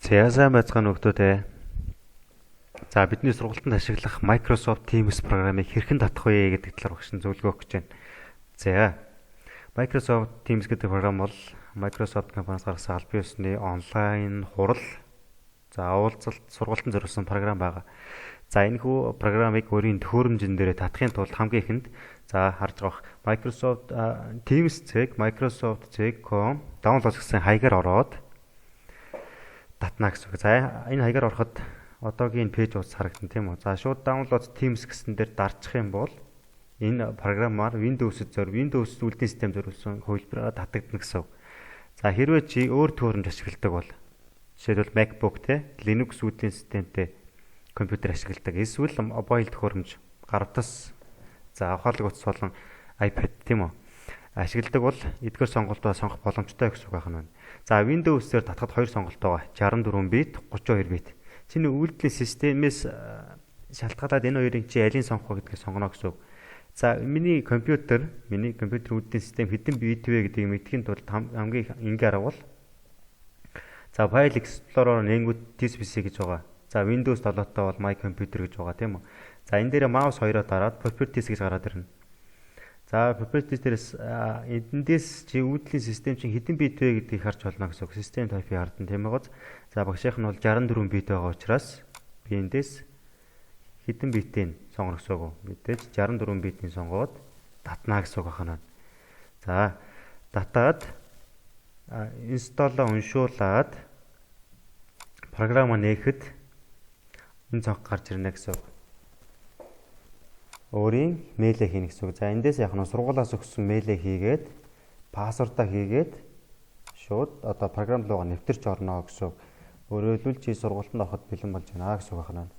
За, сайн байцгаана уу, хүмүүстээ. За, бидний сургалтанд ашиглах Microsoft Teams програмыг хэрхэн татах вэ гэдэг талаар багш нь зөвлөгөө өгч байна. За, Microsoft Teams гэдэг програм бол Microsoft компаниас гаргасан албан ёсны онлайн хурал, за, уулзалт, сургалтанд зориулсан програм байгаа. За, энэхүү програмыг өөрийн төхөөрөмжөн дээрээ татахын тулд хамгийн эхэнд, за, харж байгаа Microsoft Teams цэг Microsoft.com download гэсэн хаягаар ороод татна гэсэн үг. За, энэ хаягаар ороход одоогийн page хуудас харагдана, тийм үү. За, шууд download Teams гэсэн дээр дарчих юм бол энэ програмаар Windows үйлдлийн систем зориулсан хувилбараар татагдана гэсэн үг. За, хэрвээ чи өөр төхөөрөмж ашигладаг бол, жишээлбэл, MacBook те, Linux үйлдлийн системтэй компьютер ашигладаг. Эсвэл mobile төхөөрөмж, гар утас, за, ухаалаг утас болон iPad, тийм үү, ашигладаг бол эдгээр сонголтоо сонгох боломжтой гэсэн үг байна. За, Windows-ээр татахад хоёр сонголт байгаа. 64 бит, 32 бит. Чиний үйлдлийн системээс шалтгаалаад энэ хоёрын чи алийг сонгох вэ гэдгийг сонгоно гэсэн үг. За, миний компьютер үйлдлийн систем хэдэн бит вэ гэдгийг мэдэхийн тулд хамгийн энгийн арга бол, за, File Explorer нээнгүүт This PC гэж байгаа. За, Windows 7-той бол My Computer гэж байгаа, тийм үү. За, энэ дээр mouse хоёроо дараад Properties гэж гараад ирнэ. За, properties дээрээс эндээс чи үйлдлийн систем чинь хэдэн бит вэ гэдгийг харж болно гэсэн үг. System type-ыг хардана, тийм ээ. За, багшийнх нь бол 64 бит байгаа учраас би эндээс хэдэн битийг сонгоно гэсэн үг. Мэдээж 64 битийг сонгоод татнаа гэсэн үг байна. За, татаад install-аа уншуулад програмаа нээхэд энэ цонх гарч ирнэ гэсэн үг. Өөрийн mail ээ хийнэ гэсэн үг. За, эндээс яг нь сургуулиас өгсөн mail ээ хийгээд, password аа хийгээд шууд одоо програм руугаа нэвтэрч орно гэсэн үг. Өөрөөр хэлбэл, чи сургуультанд ороход бэлэн болж байна гэсэн үг байна.